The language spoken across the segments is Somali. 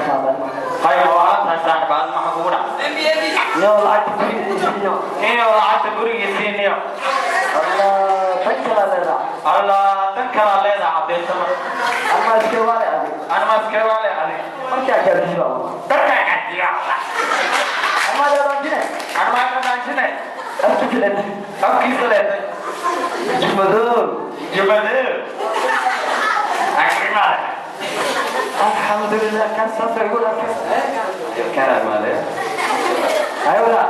Hay, ma waalan tahay, saaxib? Aad maxaa kugu dhac? Niyo, lacagta guriga. Niyo, lacagta gurigiisii, niyo. Allah, tan kala leedahay. Allah, tan kalaa leedahay, caddaysama. Ama iska waale adig. Anma iska waale adig. Markaa kaadiba. Darkaa cadiya. Ama dhadhanjine. Anma dhadhanjine. Afkiisa leetay. Afkiisa leetay. Jumadow. Jumadow. Akrimada. Alxamdulilah, kan saasa igu dhafay. Kana maale. Hayora.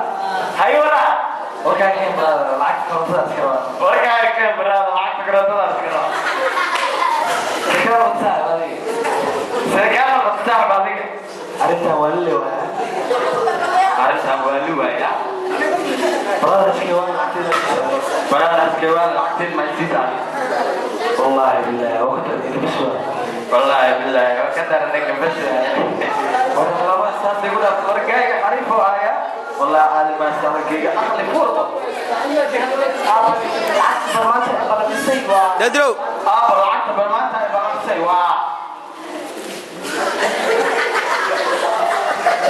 Hayora. Warkaa keen, brother, lacagta korontada iska rabaa. Warkaa keen, brother, lacagta korontada iska rabaa. Sarkaal noqota, adiga. Sarkaal noqota, saaxib, adiga. Arrintan waa la leewaaya. Arrintan waa li waaya. Brother, iska waa lacagteeda. Brother, iska waa lacagteed ma isiisa. Wallahi billahi, waa ka tartay bas waa. Wallahi billahi, waa ka daranay bas. War laba saas igu dhaaf, wargayga xariif oo aya. Wallahi caadi ma saxibkayga aqli furto. Lacagta barmaanta ay qalabisay waa. Dadrow. Aaba, lacagta barmaanta ay balamisay waa.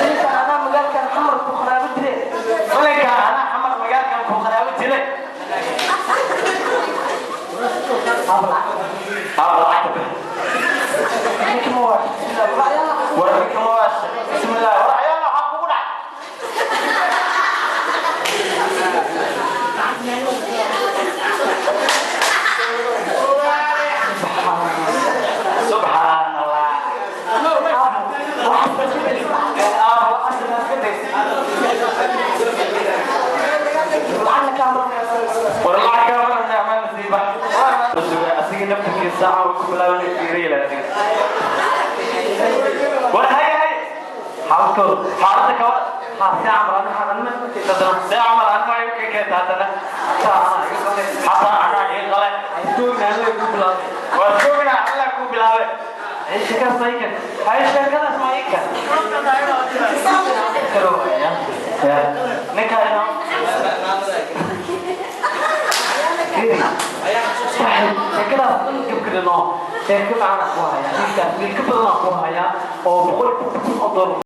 Ninkan anaa magaalkan Xamar ku qaraabo jire. Malinka anaa Xamar magaalkan ku qaraabo jiray. Aaba, lacagta. Aaba, lacagta bix. Ninka ma waa. War ninka ma waa. Bismillah, war ayaa waxaa kugu dhacay. Subxaan Allah. Aaba, waxaas iska days. Lacagna kaa marnaa. War lacag kaa marnaa, amaan nasiiba. Asiga naftirkiisa saaca ku bilaabanay fiiriya adiga. War hay hay. Xaalkooda. Xaaladda kawa. Ha, si camal aniga anma. Si camal anma ay u keenta haddana. Xataa anaa iga qalay. Xataa anaa iga qalay. Iskoogna alla ku bilaabay. Waa iskoogna alla ku bilaabay. Ay, sheekadaas ma ikan. Ay, sheekadaas ma ikan. Karo ya. Ya. Ninka ino. Fiiri. Saaxiib, sheekadaas dhan gabgabino. Sheeko macaan ku haya. Ninkaas wiil ka badan ku haya oo 100,000 oo doolar.